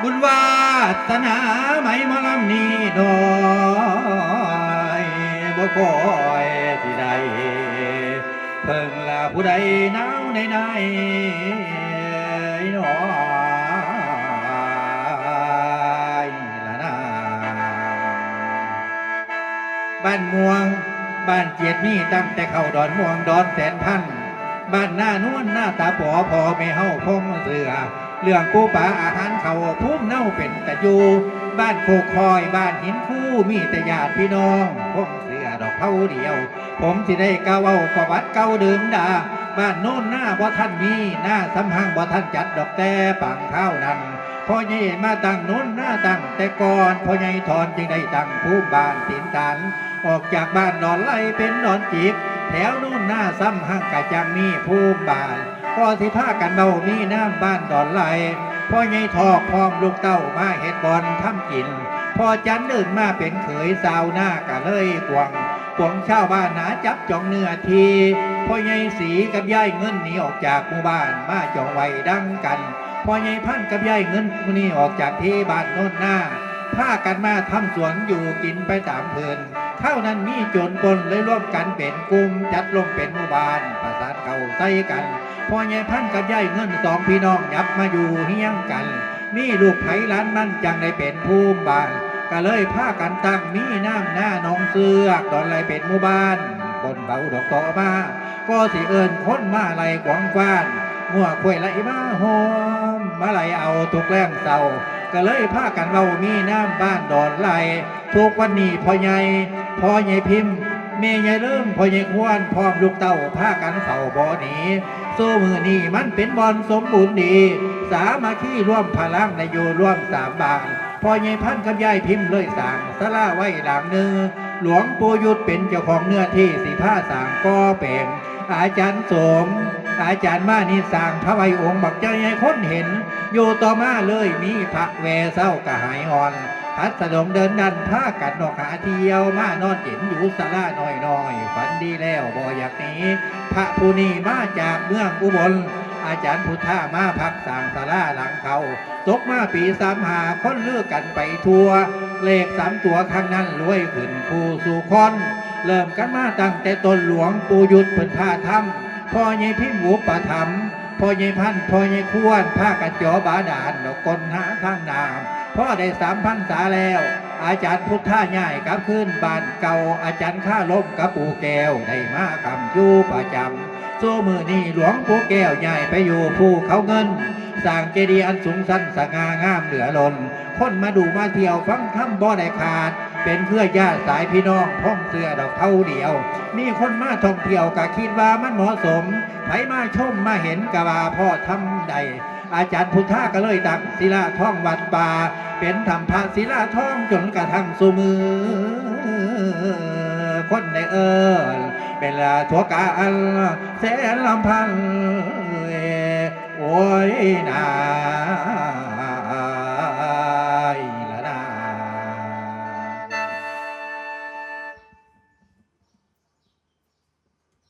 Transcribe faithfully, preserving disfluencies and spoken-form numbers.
บุญวาสนาไหมหมอลำนี้น้อย บ่ค่อยสิได้เพิ่งละผู้ใดหนาวในในน้อยละนา บ้านม่วง บ้านเจียดมีตั้งแต่เข้าดอนม่วงดอนแสนพัน บ้านหน้านวลหน้าตาปอพ่อแม่เฮาพงเสือ เรื่องปูปลาอาหารเขาภูมิเน่าเป็นตะยู บ้านโคกคอยบ้านหินคู่มีแต่ญาติพี่น้องพงเสือดอกเผาเดียว ผมสิได้กล่าวเว้าประวัติเก่าเดิมดา บ้านโน้นหน้าบ่ทันมี หน้าสำหังบ่ทันจัดดอกแต่ปางข้าวนั้น พ่อใหญ่มาตั้งโน้นหน้าตั้งแต่ก่อน พ่อใหญ่ถอนจึงได้ตั้งภูมิบ้านตีนตาน ออกจากบ้านดอนไลเป็นดอนจิก แถวโน้นหน้าซ้ำหังกะจังมีภูมิบ้าน ก็สิพากันเบามีน้ำบ้านดอนไล พ่อใหญ่ทอกพร้อมลูกเต้ามาเฮ็ดบอนทำกิน พ่อจันเดินมาเป็นเขยสาวหน้ากะเลยกวาง ปวงชาวบ้านหนาจับจองเนื้อที่ พ่อใหญ่สีกับยายเงินหนีออกจากหมู่บ้านมาจองไว้ดังกัน พ่อใหญ่พันกับยายเงินหนีออกจากที่บ้านโน้นหน้า พากันมาทำสวนอยู่กินไปตามเพิ่น คราวนั้นมีโจรปล้นเลยร่วมกันเป็นกลุ่ม จัดลงเป็นหมู่บ้าน ประสานเข้าใส่กัน พ่อใหญ่พันกับยายเงินสองพี่น้องยับมาอยู่เฮียงกัน มีลูกไผหลานมันจังได้เป็นภูมิบ้าน ก็เลยพากันตั้งมีน้ำหน้าหนองเสือก ดอนไลเป็นหมู่บ้าน คนเบาดอกต่อมา ก็สิเอิ้นคนมาไล่กวางฟ้าน งัวควายไหลมาหอม มาไล่เอาทุกแรงเศร้า ก็เลยพากันเว้ามีน้ำบ้านดอนไล ทุกวันนี้พ่อใหญ่ พ่อใหญ่พิมพ์ แม่ใหญ่เริ่ม พ่อใหญ่ควร พร้อมลูกเต้า พากันเฝ้าบ่หนี สู่มื้อนี้มันเป็นบ่อนสมบูรณ์ดี สามัคคีรวมพลังได้อยู่รวมสามบ้าน พ่อใหญ่พันกับยายพิมพ์เลยสร้างศาลาไว้หลังหนึ่ง หลวงปู่ยุทธเป็นเจ้าของเนื้อที่สิพาสร้างก่อแปลง อาจารย์สม อาจารย์มานิดสร้างพระไว้องค์บักใหญ่ให้คนเห็น อยู่ต่อมาเลยมีพระแวเศร้ากะหายอ่อน พัดสะดงเดินดันพากันนอกหาเที่ยวมานอนเย็นอยู่ศาลาน้อยๆ ฝันดีแล้วบ่อยากหนี พระผู้นี้มาจากเมืองอุบล อาจารย์พุทธามาพักสร้างศาลาหลังเขา ตกมาปีสามห้า คนลือกันไปทั่ว เลขสามตัวข้างนั้นรวยขึ้นคู่สู่คน เริ่มกันมาตั้งแต่ต้นหลวงปู่ยุทธเพิ่นพาทำ พ่อใหญ่พิมพ์อุปถัมภ์ พ่อใหญ่พันธุ์ พ่อใหญ่ควร พากันเจาะบาดาลแล้วค้นหาทางน้ำ พอได้สามพรรษาแล้ว อาจารย์พุทธาย้ายกลับคืนบ้านเก่า อาจารย์คาลมกับปู่แก้วได้มาค้ำอยู่ประจำ สู่มื้อนี้หลวงปู่แก้วย้ายไปอยู่ภูเขาเงิน สร้างเจดีย์อันสูงสันสง่างามเหลือล้น คนมาดูมาเที่ยวฟังธรรมบ่ได้ขาด เป็นเครือญาติสายพี่น้องพ้องเสื้อดอกเท่าเดียว มีคนมาท่องเที่ยวก็คิดว่ามันเหมาะสม ไผมาชมมาเห็นก็ว่าพอทำได้ อาจารย์พุทธาก็เลยตั้งศิลาทองวัดป่า เป็นถ้ำพระศิลาทองจนกระทั่งสู่มือ คนได้เอิ้นเป็นลาทั่วกาลแสนลำพัน